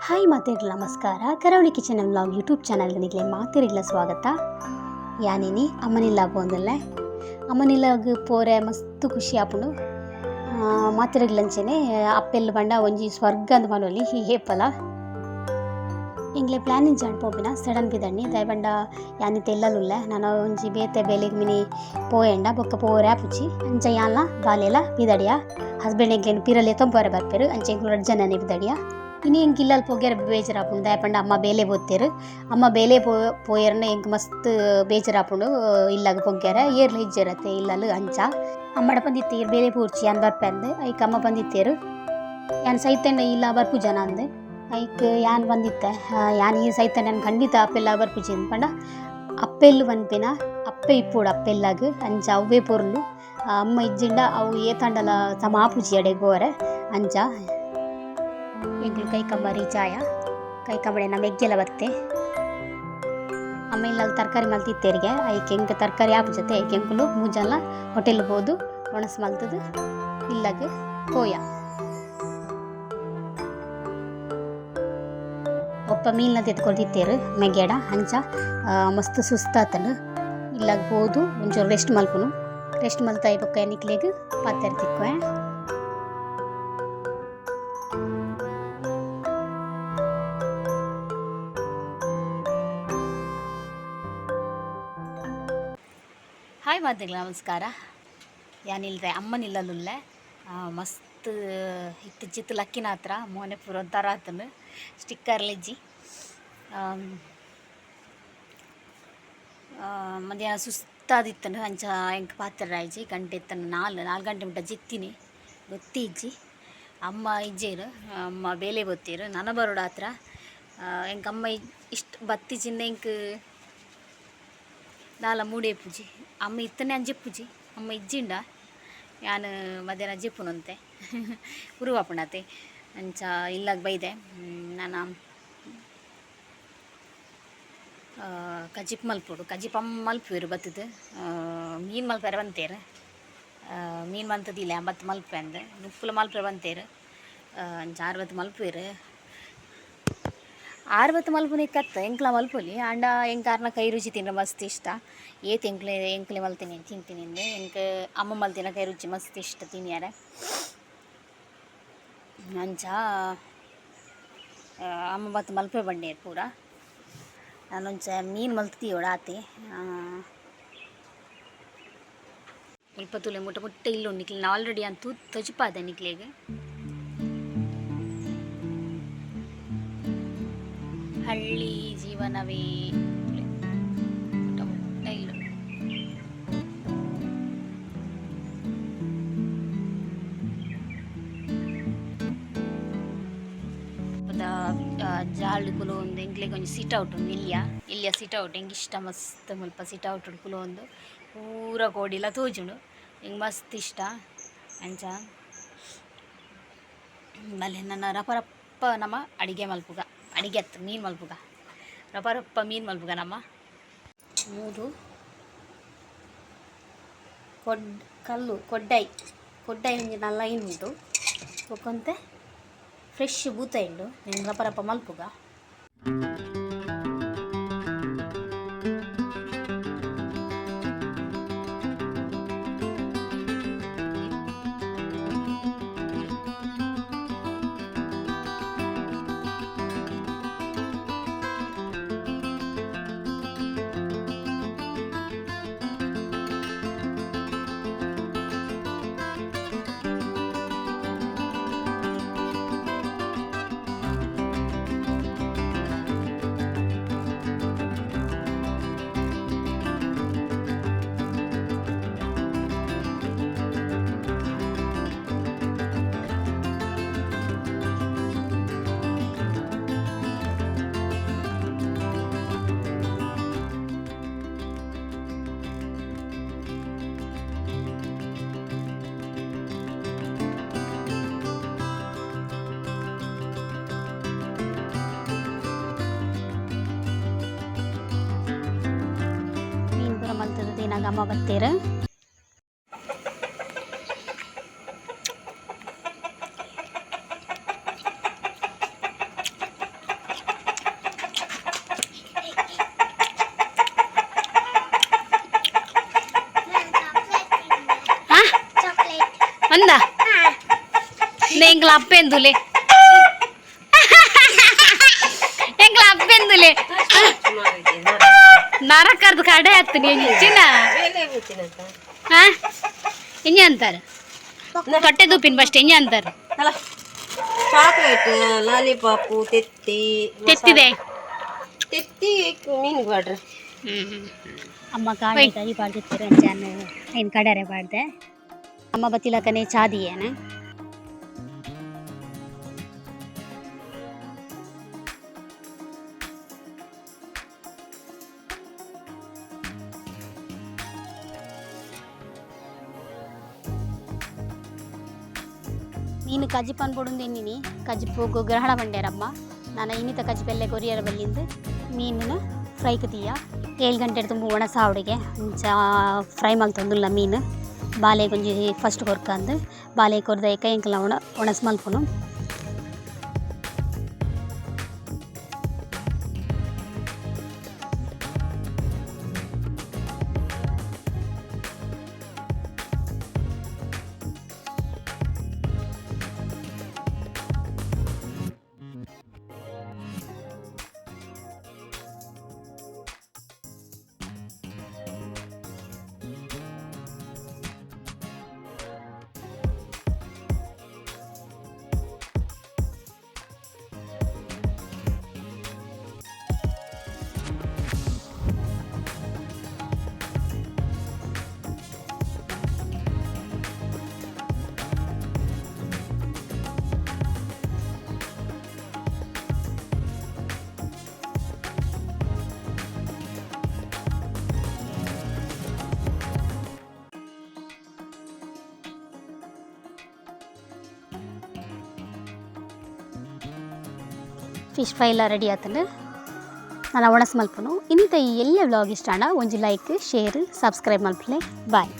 Hi ಮಾತೆರ್ಲ ನಮಸ್ಕಾರ. ಕರಾವಳಿ ಕಿಚನ್ ಆ್ಯಂಡ್ ವ್ಲಾಗ್ ಯೂಟ್ಯೂಬ್ ಚಾನಲ್ಗೆ ನಿಗಲೆ ಮಾತೆರೆಗ್ಲ ಸ್ವಾಗತ. ಯಾನಿನಿ ಅಮ್ಮನಿಲ್ಲ ಪೋಂದುಲ್ಲೆ. ಅಮ್ಮನಿಲ್ಲಗ್ ಪೋರೆ ಮಸ್ತ್ ಖುಷಿ ಆಪುಂಡು. ಮಾತೆರೆಗ್ಲ ಅಂಚೆನೆ ಅಪ್ಪೆಲ್ಲು ಪಂಡ ಒಂಜಿ ಸ್ವರ್ಗ ಅಂದ್ ಪನೊಲಿ ಏಪಲ. ಎಂಕ್ಲೆ ಪ್ಲ್ಯಾನ್ ಇಜ್ಜಾಂಡ್ ಪೋಪಿನ, ಸಡನ್ ಪಿದಡ್ನಿ. ದಾಯೆ ಪಂಡ ಯಾನಿತ್ತೆ ಇಲ್ಲಲುಲ್ಲೆ, ನನ ಒಂಜಿ ಬೇತೆ ಬೇಲೆಗ್ ಮಿನಿ ಪೋಯೆಂಡ ಬೊಕ್ಕ ಪೋರೆ ಆಪುಜಿ. ಅಂಚ ಯಾನ್ಲ ಬಾಲೆಲ ಪಿದಡಿಯ. ಹಸ್ಬೆಂಡ್ ಎಂಕ್ಲೆನ್ ಪಿರ ಲೆತೊಂದು ಪೋರೆ ಬರ್ಪೆರ್. ಅಂಚ ಎಂಕುಲು ರಡ್ಡ್ ಜನನೇ ಪಿದಡಿಯ. ಇನಿ ಎಂಕ್ ಇಲ್ಲಲ್ ಪೊಗ್ಗೆರೆ ಬೇಜಾರಾಪುಂಡು. ದಾಯೆ ಪಂಡ ಅಮ್ಮ ಬೇಲೆ ಪೋತೆರ್. ಅಮ್ಮ ಬೇಲೆ ಪೋಯೆರ್ನ ಎಂಕ್ ಮಸ್ತ್ ಬೇಜಾರಾಪುಂಡು ಇಲ್ಲಗ್ ಪೊಗ್ಗೆರೆ. ಏರ್ಲ ಇಜ್ಜೆರತ್ತೆ ಇಲ್ಲಲ್. ಅಂಚ ಅಮ್ಮಡ ಪಂದಿತ್ತೆ ಈರ್ ಬೇಲೆ ಪೋರ್ಚಿ, ಯಾನ್ ಬರ್ಪೆ ಅಂದ್. ಐಕ್ ಅಮ್ಮ ಬಂದಿತ್ತೇರು, ಯಾನ್ ಸೈತಂಡ ಇಲ್ಲ ಬರ್ಪುಜನ ಅಂದ್. ಐಕ್ ಯಾನ್ ಬಂದಿತ್ತೆ, ಯಾನ್ ಈ ಸೈತಂಡ ಯಾನ್ ಖಂಡಿತ ಅಪ್ಪೆಲ್ಲ ಬರ್ಪುಜಿ ಅಂದ್. ಪಂಡ ಅಪ್ಪೆಲ್ಲು ಪನ್ಪಿನ ಅಪ್ಪೆ ಇಪ್ಪೊಡು ಅಪ್ಪೆಲ್ಲಾಗ್. ಅಂಚ ಅವ್ವೇ ಪೊರ್ಲು. ಅಮ್ಮ ಇಜ್ಜಿಂಡ ಅವು ಏತಾಂಡಲ ಸಮ ಆಪುಜಿ ಅಡೆಗ್ ಪೋರೆ. ಅಂಚ ಎಂಕುಲು ಕೈಕಂಬ ರೀಚ್ ಆಯ. ಕೈಕಂಬಡೆ ನಮ್ಮ ಮೆಗ್ಗೆಲ ಬತ್ತೆ. ಅಮ್ಮ ಇಲ್ಲಲ್ ತರಕಾರಿ ಮಲ್ತಿತ್ತೆರಿಗೆ. ಐಕ್ ಎಂಕ್ ತರಕಾರಿ ಆಪುಜತೆ. ಐಕ್ ಎಂಕುಲು ಮೂಜಲ್ಲ ಹೋಟೆಲ್ ಪೋದು ಒಣಸ್ ಮಲ್ತದು ಇಲ್ಲಗ್ ಪೋಯ. ಒಪ್ಪ ಮೀನ್ನ ತೆತ್ಕೊಳ್ತಿತ್ತೇರು ಮೆಗ್ಗೆಡ. ಅಂಚ ಮಸ್ತ್ ಸುಸ್ತಾತಂಡು. ಇಲ್ಲಗ್ ಪೋದು ಒಂಚೂರು ರೆಸ್ಟ್ ಮಲ್ಪುನು. ರೆಸ್ಟ್ ಮಲ್ತಾಯಿ ಬೊಕ್ಕ ನಿಕ್ಲೆಗ್ ಪಾತೆರ ತಿಕ್ಕುವೆ. ಹಾಯ್ ಮಾತೆರ್ಲ ನಮಸ್ಕಾರ. ಯಾನಿಲ್ರೆ ಅಮ್ಮನಿಲ್ಲಲುಲ್ಲೆ. ಮಸ್ತ್ ಇತ್ತೆ ಜಿತ್ ಲಕ್ಕಿನ ಹತ್ರ ಮೋನೆ ಪೂರ ಒಂಥರ ಆತುಂಡು, ಸ್ಟಿಕ್ಕರ್ ಇಜ್ಜಿ. ಮಧ್ಯಾಹ್ನ ಸುಸ್ತಾದಿತ್ತುಂಡು, ಅಂಚ ಎಂಕ್ ಪಾತೆರ ಆಯ್ಜಿ. ಗಂಟೆ ಇತ್ತಂಡು ನಾಲ್ ನಾಲ್ ಗಂಟೆ ಮುಟ್ಟ ಜಿತ್ತಿನಿ, ಗೊತ್ತಿ ಇಜ್ಜಿ. ಅಮ್ಮ ಇಜ್ಜೇರು, ಅಮ್ಮ ಬೇಲೆ ಬೊತ್ತೀರು, ನನ ಬರೋಡು ಆತ್ರ. ಎಂಕ್ ಅಮ್ಮ ಇಷ್ಟ ಬತ್ತಿಜಿಂದ ಎಂಕ್ ದಾಲ ಮೂಡೇಪುಜಿ. ಅಮ್ಮ ಇತ್ತನೆ ಅಂಜೆಪ್ಪುಜಿ, ಅಮ್ಮ ಇಜ್ಜಿಂಡ ಯಾನ್ ಮಧ್ಯಾಹ್ನ ಜೆಪ್ಪುನಂತೆ ಉರುವಾಪುಂಡತೆ. ಅಂಚ ಇಲ್ಲಾಗ ಬೈದೆ. ನನ ಕಜಿಪ್ ಮಲ್ಪೊಡು. ಕಜಿಪ್ ಅಮ್ಮ ಮಲ್ಪುವೆರು ಬತ್ತುದು. ಮೀನು ಮಲ್ಪೆರೆ ಬಂತೇರು. ಮೀನು ಮಂತದಿಲ್ಲ, ಬತ್ತು ಮಲ್ಪೆ ಅಂದ್ ನುಪ್ಪುಲ ಮಲ್ಪೆ ಬಂತೇರು. ಅಂಚ ಆರು ಬತ್ತು ಮಲ್ಪುವೆರು. ಆರು ಬತ್ತು ಮಲ್ಪುನಿಕ್ಕತ್ತ ಎಂಕ್ಲ ಮಲ್ಪೊಲಿ. ಆಂಡ ಎಂಕ್ ಆರ್ನ ಕೈ ರುಚಿ ತಿಂಡ ಮಸ್ತ್ ಇಷ್ಟ. ಏತ್ ಎಂಕ್ಲೆ ಎಂಕ್ಲೆ ಮಲ್ತಿನಿ ತಿಂತೀನಿ ಎಂಕ್ ಅಮ್ಮ ಮಲ್ತಿನ ಕೈ ರುಚಿ ಮಸ್ತ್ ಇಷ್ಟ ತಿನಿಯರೆ. ಅಂಚ ಅಮ್ಮ ಬತ್ತು ಮಲ್ಪೆ ಬಂಡೇರು ಪೂರ. ನಾನೊಂಚ ಮೀನು ಮಲ್ತ್ ಆತೆ. ಮುಲ್ಪ ತೂಲೆ ಮುಟ್ಟ ಮುಟ್ಟ ಇಲ್ಲುಂಡು ನಿಕ್ಲೆನ ಆಲ್ರೆಡಿ ಯಾನ್ ತೂತ್ ತೊಜಿಪಾದೆ ನಿಕ್ಲೆಗ್. ಹಳ್ಳಿ ಜೀವನವೇ. ತೂಲೆ ಮುಟ್ಟ ಮುಟ್ಟ ಇಲ್ಲು. ಜಾಲ್ಡ್ ಕುಲೋಂದು ಎಂಕ್ಲೆಗ್ ಒಂಜಿ ಸಿಟ್ ಔಟ್ ಉಂಡು ಎಲ್ಯ ಎಲ್ಯ ಸಿಟ್ ಔಟ್. ಎಂಕ್ ಇಷ್ಟ ಮಸ್ತ್ ಮುಲ್ಪ ಸಿಟ್ ಔಟ್ ಕುಲೋಂದು ಪೂರ ಕೋಡಿಲ ತೋಜುಂಡು. ಎಂಕ್ ಮಸ್ತ್ ಇಷ್ಟ. ಅಂಚ ಬಲೆ ನನ ರಪ ರಪ್ಪ ನಮ ಅಡಿಗೆ ಮಲ್ಪುಗ. ಅಡಿಗೆ ಅತ್ತ್, ಮೀನು ಮಲ್ಪುಗ. ರಪ ರಪ್ಪ ಮೀನು ಮಲ್ಪುಗ ನಮ. ಮೂರು ಕೊಡ್ ಕಲ್ಲು ಕೊಡ್ಡೈ ಕೊಡ್ಡೈ ಒಂಜಿ ನಲ್ಲ ಐನ್ ಉಂಡು. ಬೊಕೊಂತೆ ಫ್ರೆಶ್ ಬೂತಾಯಿ ಉಂಡು. ನೆನ್ ರಪ ರಪ ಮಲ್ಪುಗ. ಮೀನ್ ಪೂರ ಮಲ್ತುದು ದಿನಾಗ ಅಮ್ಮ ಬತ್ತೆರ್. ಎಂಕ್ಲ ಅಪ್ಪೆಂದುಲೆ, ಎಂಕ್ಲ ಅಪ್ಪೆಂದುಲೆ. ನರಕರ್ದು ಕಡೆ ಹತ್ತು ಎಂಚಿನ. ಹಾ, ಎಂಜ ಅಂತಾರೆ? ತೊಟ್ಟೆ ದೂಪಿನ ಫಸ್ಟ್ ಎಂಜ ಅಂತಾರೆ? Chocolate, lollipop, ತೆತ್ತಿ. ತೆತ್ತಿದೆ. ತೆತ್ತಿ ಮೀನು ಬಾಡ್ರಿ. ಅಮ್ಮ ಕಾಯಿ ಕೈ ಪಾಡ್ದಿತ್ತಾರೆ ಅಂಚಾನ ಐನ್ ಕಡರೆ ಪಾಡ್ದೆ. ಅಮ್ಮ ಬತ್ತಿಲಕನೆ ಚಾದಿಯೇನ. ಮೀನು ಕಜಿಪನ್ ಅನ್ಬೋಡುಂದು ಕಜಿಪು ಗ್ರಹಣ ಬಂಡ್ಯಾರಮ್ಮ. ನಾನು ಇನ್ನಿತ ಕಜಿಪೆಲ್ಲೆ ಕೊರಿಯರ ಬಲ್ಲಿಂದು ಮೀನನ್ನು ಫ್ರೈ ಕತೀಯ. 7 ಗಂಟೆ ತುಂಬ ಒಣಸ ಅವಡಿಗೆ ಅಂಚ ಫ್ರೈ ಮಲ್ತೊಂದುಲ್ಲ. ಮೀನು ಬಾಲೆ ಒಂಜಿ ಫಸ್ಟ್ ಕೊರ್ಕಂದು ಬಾಲೆ ಕೊರ್ದ ಎಂಕಲ್ನ ಒಣ ಒಣಸ್ ಮಲ್ಪುನು. ಫಿಶ್ ಫ್ರೈ ಎಲ್ಲ ರೆಡಿ ಆತಂಡು. ನಾನು ಒಣಸ್ ಮಲ್ಪುನು. ಇಂಥ ಈ ಎಲ್ಲ ವ್ಲಾಗ್ ಇಷ್ಟ ಆಂಡ ಒಂಜಿ ಲೈಕ್, ಶೇರ್, ಸಬ್ಸ್ಕ್ರೈಬ್ ಮಲ್ಪಲೆ. ಬಾಯ್.